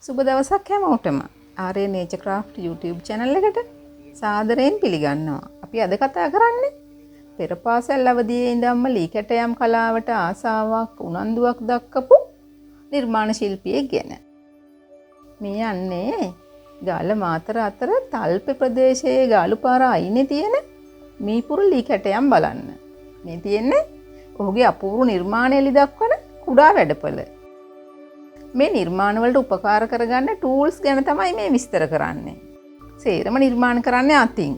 සුබ දවසක් හැමෝටම. ආර්ය නේචර් ක්‍රාෆ්ට් YouTube channel එකට සාදරයෙන් පිළිගන්නවා. අපි අද කතා කරන්නේ පෙර පාසල් අවදියේ ඉඳන්ම ලී කැටයම් කලාවට ආසාවක් උනන්දුවක් දක්වපු නිර්මාණ ශිල්පියෙක් ගැන. මේ යන්නේ ගාල්ල මාතර අතර තල්පේ ප්‍රදේශයේ ගාලුපාර අයිනේ තියෙන මීපුරු ලී කැටයම් බලන්න. මේ තියෙන්නේ ඔහුගේ අපූර්ව නිර්මාණ එලි දක්වන කුඩා වැඩපොළ. මේ නිර්මාණ වලට උපකාර කරගන්න ටූල්ස් ගැන තමයි මේ විස්තර කරන්නේ. සේරම නිර්මාණ කරන්නේ අතින්.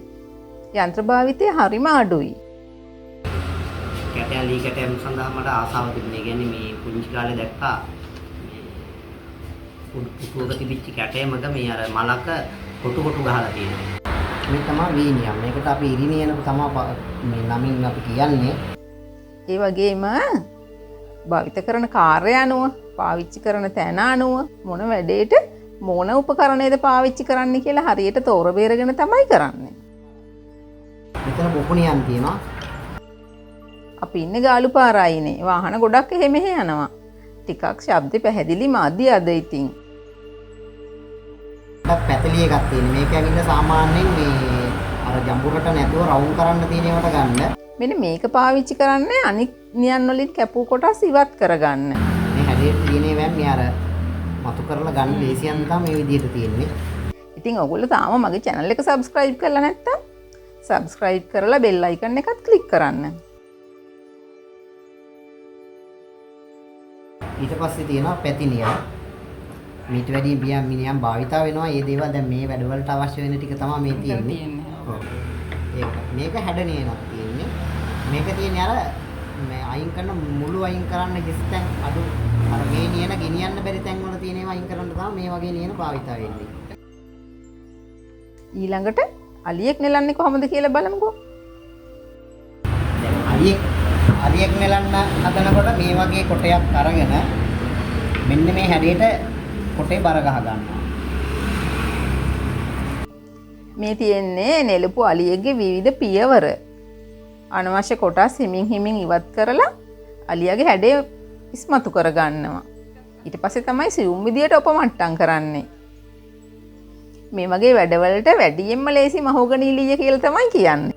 යන්ත්‍ර භාවිතය හරිම අඩුයි. කැටයම් ලී කැටයම් සඳහා මට ආසාව තිබුණේ. ඒ කියන්නේ මේ පුංචි කාලේ දැක්කා මේ පුටුවක තිබිච්ච කැටයමක මේ අර මලක කොටු කොටු ගහලා තියෙනවා. මේ තමයි වීනියම්. මේකට අපි ඉරිනියන තමයි මේ නමින් අපි කියන්නේ. ඒ වගේම භාවිත කරන කාර්ය අනුව, පාවිච්චි කරන තැන අනුව මොන වැඩේට මොන උපකරණයද පාවිච්චි කරන්න කියලා හරියට තෝර බේරගෙන තමයි කරන්නේ. මෙතන බොකුණියන් තියෙනවා. අපි ඉන්නේ ගාලුපාර අයිනේ. වාහන ගොඩක් එහෙ මෙහෙ යනවා. ටිකක් ශබ්ද පැහැදිලි මදි අද ඉතින්. ටිකක් පැතලි එකක් තියෙන. මේක ඇවිල්ලා සාමාන්‍යයෙන් මේ අර ජඹුරට නැතුව රවුම් කරන්න තියෙන ඒවට ගන්න. මෙන්න මේක පාවිච්චි කරන්නේ අනික් නියන් වලින් කැපූ කොටස් ඉවත් කරගන්න. මේ හැඩයට තියෙන ඒවා මේ අර මතු කරලා ගන්න ලේසියෙන් තමයි මේ විදිහට තියෙන්නේ. ඉතින් ඔයගොල්ලෝ තාම මගේ channel එක subscribe කරලා නැත්තම් subscribe කරලා bell icon එකත් click කරන්න. ඊට පස්සේ තියෙනවා පැතිනිය. මීට වැඩි මිනියම් භාවිතා වෙනවා. මේ දේවල් දැන් මේ වැඩවලට අවශ්‍ය වෙන ටික තමයි මේ තියෙන්නේ. ඔව්. ඒක මේක හැඩ නියනක් තියෙන්නේ. මේක තියෙන්නේ අර මේ අයින් කරන මුළු අයින් කරන්න හිස් තැන් අඩු අර මේ නියන ගෙනියන්න බැරි තැන් වල තියෙන ඒවා අයින් කරන්න තමයි මේ වගේ නියන භාවිතා වෙන්නේ. ඊළඟට අලියෙක් නෙලන්නේ කොහොමද කියලා බලමුකෝ. දැන් අලියෙක් නෙලන්න හදනකොට මේ වගේ කොටයක් අරගෙන මෙන්න මේ හැඩයට කොටේ බර ගහ ගන්නවා. මේ තියෙන්නේ නෙලපු අලියෙක්ගේ විවිධ පියවර. අනවශ්‍ය කොටස් හිමින් හිමින් ඉවත් කරලා අලියාගේ හැඩය ඉස්මතු කරගන්නවා. ඊට පස්සේ තමයි සියුම් විදියට ඔපමට්ටම් කරන්නේ. මේ වගේ වැඩවලට වැඩියෙන්ම ලේසි මහෝගනී ලීය කියලා තමයි කියන්නේ.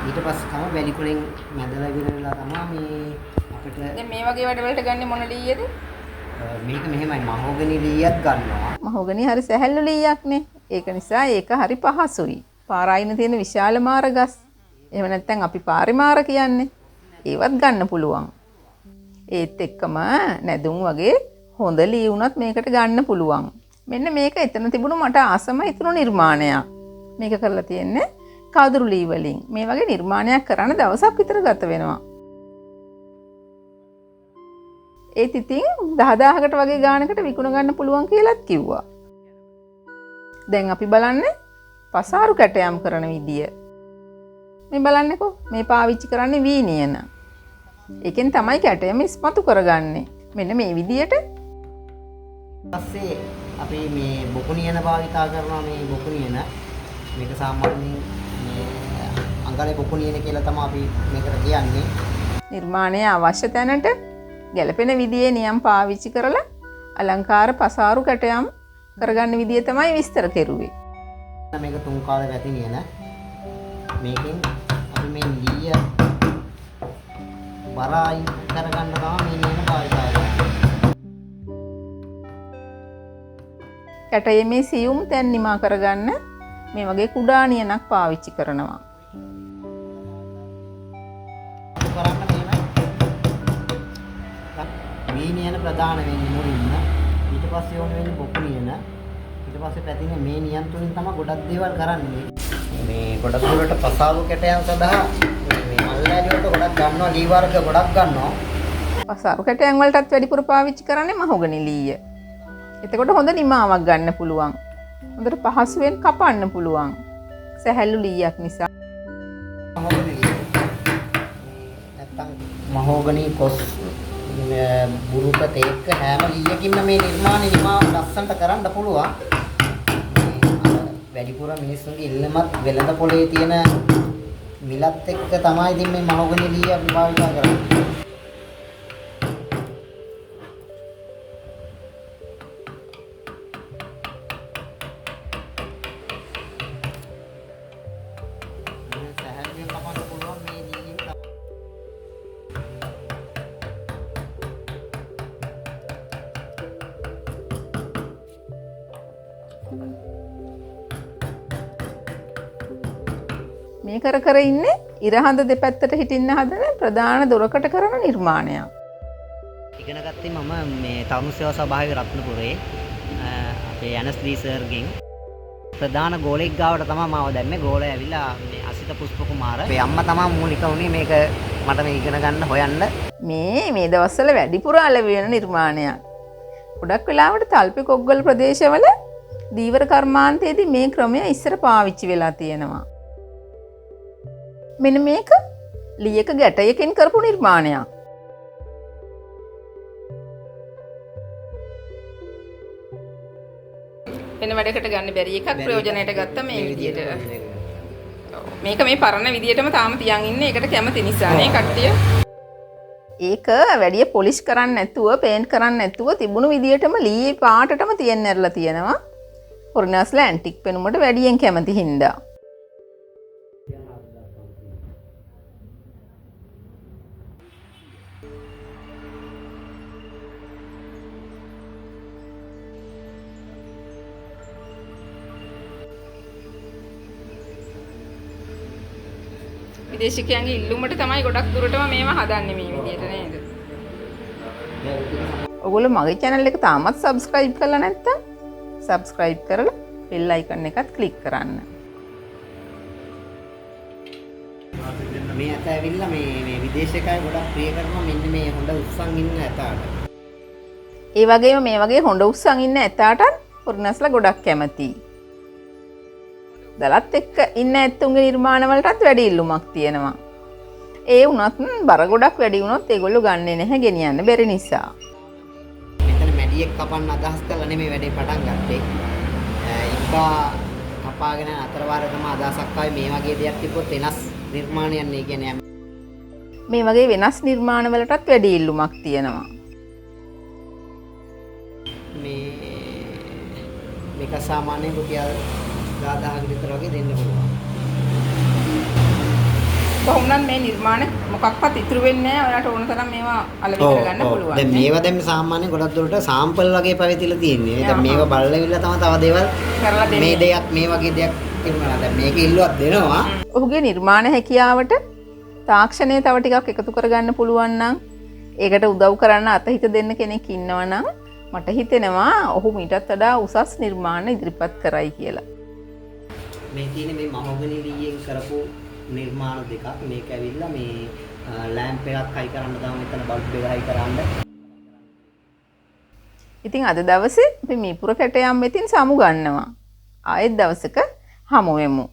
ඊට පස්සේ තමයි වැලි කොලෙන් මැදලා ඉවර වෙලා තමයි මේ අපිට දැන් මේ වගේ වැඩවලට ගන්නේ මොන ලීයද? මේක මෙහෙමයි මහෝගනී ලීයත් ගන්නවා. මහෝගනී හරි සැහැල්ලු ලීයක්නේ. ඒක නිසා ඒක හරි පහසුයි. පාර අයින තියෙන විශාල මාර ගස්. එහෙම නැත්නම් අපි පාරේ මාර කියන්නේ. ඒවත් ගන්න පුළුවන්. ඒත් එක්කම නැදුම් වගේ හොඳ ලී වුණත් මේකට ගන්න පුළුවන්. මෙන්න මේක එතන තිබුණු මට ආසම හිතුණු නිර්මාණයක්. මේක කරලා තියෙන්නේ කදුරු ලී වලින්. මේ වගේ නිර්මාණයක් කරන්න දවසක් විතර ගත වෙනවා. ඒත් ඉතින් 10,000කට වගේ ගානකට විකුණ ගන්න පුළුවන් කියලාත් කිව්වා. දැන් අපි බලන්නේ පසාරු කැටයම් කරන විදිය. මේ බලන්නකෝ මේ පාවිච්චි කරන්නේ වීනියන. ඒකෙන් තමයි කැටයම ඉස්මතු කරගන්නේ. මෙන්න මේ විදියට. පස්සේ අපි මේ බොකුනියන භාවිතා කරනවා. මේ බොකුනියන මේක සාමාන්‍යයෙන් මේ අඟලේ බොකුනියන කියලා තමයි අපි මේකට කියන්නේ. නිර්මාණය අවශ්‍ය තැනට ගැලපෙන විදියේ නියම් පාවිච්චි කරලා අලංකාර පසාරු කැටයම් කරගන්න විදිය තමයි විස්තර කෙරුවේ. මේක තුන් කාල වැති නියන. මේකෙන් අපි මේ ලීය බර අයින් කරගන්න තමයි මේ නියන භාවිතා කරන්නේ. කැටයමේ සියුම් තැන් නිමා කරගන්න මේ වගේ කුඩා නියනක් පාවිච්චි කරනවා. කරන්න මෙහෙමයි. මේ නියන ප්‍රධාන වෙන්නේ මුලින්ම. ඊට පස්සේ ඕන වෙන්නේ බොකු නියන. ඊට පස්සේ පැතිනේ මේ නියන් තුنين තමයි ගොඩක් දේවල් කරන්නේ. මේ ගොඩක් දුරට පසාරු කැටයම් සඳහා මේ මල් ඇලි වලට ගොඩක් ගන්නවා, ලී වර්ග ගොඩක් ගන්නවා. පසාරු කැටයම් වලටත් වැඩිපුර පාවිච්චි කරන්නේ මහෝගනි ලීය. එතකොට හොඳ නිමාවක් ගන්න පුළුවන්. හොඳට පහසුවෙන් කපන්න පුළුවන්. සැහැල්ලු ලීයක් නිසා. මහෝගනි ලීය. නැත්තම් මහෝගනි කොස් බුරුක තේක්ක හැම ලීයකින්ම මේ නිර්මාණ නිමාව ලස්සනට කරන්න පුළුවන්. වැඩිපුර මිනිස්සුන්ගේ ඉල්ලමත් වෙළඳ පොලේ තියෙන මිලත් එක්ක තමයි ඉතින් මේ මහෝගනි ලීය අපි භාවිතා කරන්නේ. මේ කර කර ඉන්නේ ඉරහඳ දෙපැත්තට හිටින්න හදන ප්‍රධාන දොරකට කරන නිර්මාණයක්. ඉගෙන ගත්තේ මම මේ තරුණ සේවා සභාවේ රත්නපුරේ අපේ ඇනස් සර්ගෙන්. ප්‍රධාන ගෝලෙක් ගාවට තමයි මාව දැම්මේ. ගෝලයා ඇවිල්ලා මේ අසිත පුෂ්ප කුමාර. අපේ අම්මා තමයි මූලික වුණේ මේක මට මේ ඉගෙන ගන්න හොයන්න. මේ මේ දවස්වල වැඩිපුර අලෙවි වෙන නිර්මාණයක්. ගොඩක් වෙලාවට තල්පි කොග්ගල් ප්‍රදේශවල දීවර කර්මාන්තයේදී මේ ක්‍රමය ඉස්සර පාවිච්චි වෙලා තියෙනවා. මෙන්න මේක ලීයක ගැටයකින් කරපු නිර්මාණයක්. වෙන වැඩකට ගන්න බැරි එකක් ප්‍රයෝජනයට ගත්ත මේ විදියට. මේක මේ පරණ විදියටම තාම තියන් ඉන්නේ. ඒකට කැමති නිසා නේ කට්ටිය. ඒක වැඩි පොලිෂ් කරන්න නැතුව, පේන්ට් කරන්න නැතුව තිබුණු විදියටම ලී පාටටම තියන්න ඇරලා තියෙනවා. ෆොරිනර්ස්ලා ඇන්ටික් පෙනුමට වැඩියෙන් කැමති හින්දා. විදේශිකයන්ගේ ඉල්ලුමට තමයි ගොඩක් දුරටම මේවා හදන්නේ මේ විදියට නේද? ඔයගොල්ලෝ මගේ channel එක තාමත් subscribe කරලා නැත්නම් subscribe කරලා bell icon එකත් click කරන්න. මේ ඇත ඇවිල්ලා මේ මේ විදේශිකයන් ගොඩක් ප්‍රිය කරන මෙන්න මේ හොඳ උස්සන් ඉන්න ඇතාට. ඒ වගේම මේ වගේ හොඳ උස්සන් ඉන්න ඇතාටත් ෆොරිනර්ස්ලා ගොඩක් කැමතියි. දලත් එක්ක ඉන්න ඇත්තුන්ගේ නිර්මාණ වලටත් වැඩි ඉල්ලුමක් තියෙනවා. ඒ වුණත් බර ගොඩක් වැඩි වුණොත් ඒගොල්ලෝ ගන්නෙ නැහැ ගෙනියන්න බැරි නිසා. මෙතන මැඩියෙක් කපන්න අදහස් කරලා නෙමෙයි වැඩේ පටන් ගත්තේ. ඉබ්බා කපාගෙන අතර වාරේ තමයි අදහසක් ආවේ මේ වගේ දෙයක් තිබ්බොත් වෙනස් නිර්මාණයක් නේ කියන්නේ. මේ වගේ වෙනස් නිර්මාණ වලටත් වැඩි ඉල්ලුමක් තියෙනවා. මේ මේක සාමාන්‍යයෙන් රුපියල් 10000 විතර වගේ දෙන්න පුළුවන්. කොහොම නම් මේ නිර්මාණ මොකක්වත් ඉතුරු වෙන්නේ නැහැ. ඔයාලට ඕන තරම් මේවා අලෙවි කරගන්න පුළුවන්. දැන් මේවා දැන් සාමාන්‍යයෙන් ගොඩක් දුරට සාම්පල් වගේ පවතිලා තියෙන්නේ. දැන් මේවා බලලා ඉවිල්ලා තමයි තව දේවල් කරලා දෙන්නේ. මේ දෙයක් මේ වගේ දෙයක් තිබුණා. දැන් මේක ඉල්ලුවක් දෙනවා. ඔහුගේ නිර්මාණ හැකියාවට තාක්ෂණය තව ටිකක් එකතු කරගන්න පුළුවන් නම්, ඒකට උදව් කරන්න අතහිත දෙන්න කෙනෙක් ඉන්නවා නම් මට හිතෙනවා ඔහු මීටත් වඩා උසස් නිර්මාණ ඉදිරිපත් කරයි කියලා. මේ තියෙන මේ මහොගනි ලීයෙන් කරපු නිර්මාණ දෙකක්. මේක ඇවිල්ලා මේ ලෑම්ප් එකක් හයි කරන්න තමයි මෙතන බල්බ් එක හයි කරන්න. ඉතින් අද දවසේ අපි මීපුර කැටයම් වෙතින් සමු ගන්නවා. ආයෙත් දවසක හමු වෙමු.